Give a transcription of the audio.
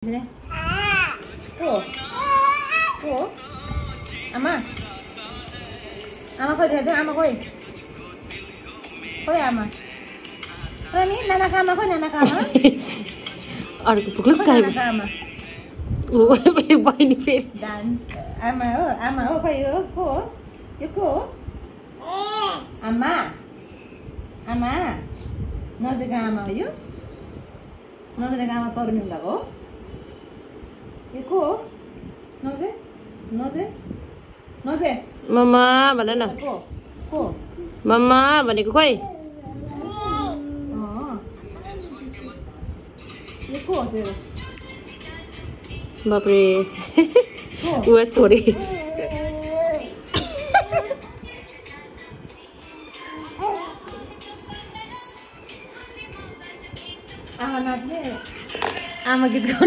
Sini. Tuh. Tuh. Ama. Ama koi lihat ama koi. Koi ama. Koi ni nana kama koi nana kama. अर्को पुग्लो काय Nana kama. ओ बहिनी फेरि Dance. Ama koi yo ko. Yo ko. Ama. Ama. Nozega ama yo. Nozega ama torun lago. Yo ko. Noze. Noze. Noze. मम्मा भन न Ko. Ko. मम्मा भनेको खोइ Yo ko तेरो. बाप्रे उ छोरी Ama natin. Ama gid ko